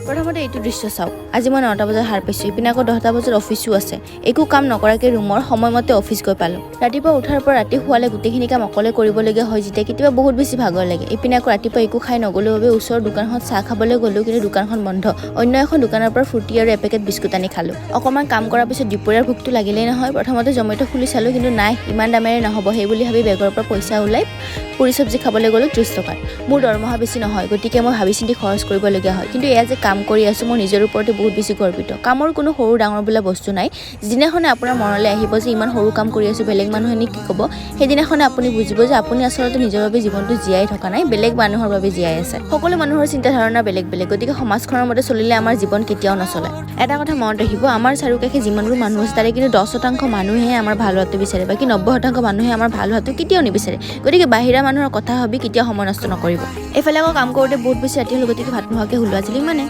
প্ৰথমতে এইটো দৃশ্য চাওক। আজি মই 9টা বজাত সাৰ পাইছোঁ। ইপিনে আকৌ 10টা বজাত অফিচো আছে। একো কাম নকৰাকৈ ৰুমৰ সময়মতে অফিচ গৈ পালোঁ। ৰাতিপুৱা উঠাৰ পৰা ৰাতি শুৱালে গোটেইখিনি কাম অকলে কৰিবলগীয়া হয় যেতিয়া কেতিয়াবা বহুত বেছি ভাগৰ লাগে। ইপিনে আকৌ ৰাতিপুৱা একো খাই নগ'লো বাবে ওচৰৰ দোকানখনত চাহ খাবলৈ গ'লোঁ, কিন্তু দোকানখন বন্ধ। অন্য এখন দোকানৰ পৰা ফ্ৰুটি আৰু এপেকেট বিস্কুট আনি খালোঁ। অকণমান কাম কৰাৰ পিছত দুপৰীয়াৰ ভোকটো লাগিলেই নহয়। প্ৰথমতে জমেট' খুলি চালোঁ, কিন্তু নাই, ইমান দামেৰে নহ'ব। সেই বুলি ভাবি বেগৰ পৰা পইচা ওলাই পুৰি চব্জি খাবলৈ গ'লোঁ 30 টকাত। মোৰ দৰমহা বেছি নহয়, গতিকে মই ভাবি চিন্তি খৰচ কৰিবলগীয়া হয়। কিন্তু এয়া যে কাম কৰি আছোঁ, মই নিজৰ ওপৰতে বহুত বেছি গৰ্বিত। কামৰ কোনো সৰু ডাঙৰ বোলা বস্তু নাই। যিদিনাখনে আপোনাৰ মনলৈ আহিব যে ইমান সৰু কাম কৰি আছোঁ, বেলেগ মানুহেনো কি ক'ব, সেইদিনাখনে আপুনি বুজিব যে আপুনি আচলতে নিজৰ বাবে জীৱনটো জীয়াই থকা নাই, বেলেগ মানুহৰ বাবে জীয়াই আছে। সকলো মানুহৰ চিন্তাধাৰণা বেলেগ বেলেগ, গতিকে সমাজখনৰ মতে চলিলে আমাৰ জীৱন কেতিয়াও নচলে। এটা কথা মনত ৰাখিব, আমাৰ চাৰিওকাষে যিমানবোৰ মানুহ আছে, তাৰে কিন্তু 10% মানুহেহে আমাৰ ভাল হোৱাটো বিচাৰে। বাকী 90% মানুহে আমাৰ ভাল হোৱাটো কেতিয়াও নিবিচাৰে। গতিকে বাহিৰা মানুহৰ কথা ভাবি কেতিয়াও সময় নষ্ট নকৰিব। এইফালে আকৌ কাম কৰোঁতে বহুত বেছি ৰাতি হ'ল, গতিকে ভাত নোখোৱাকৈ শুলো। আজিলৈ ইমানে।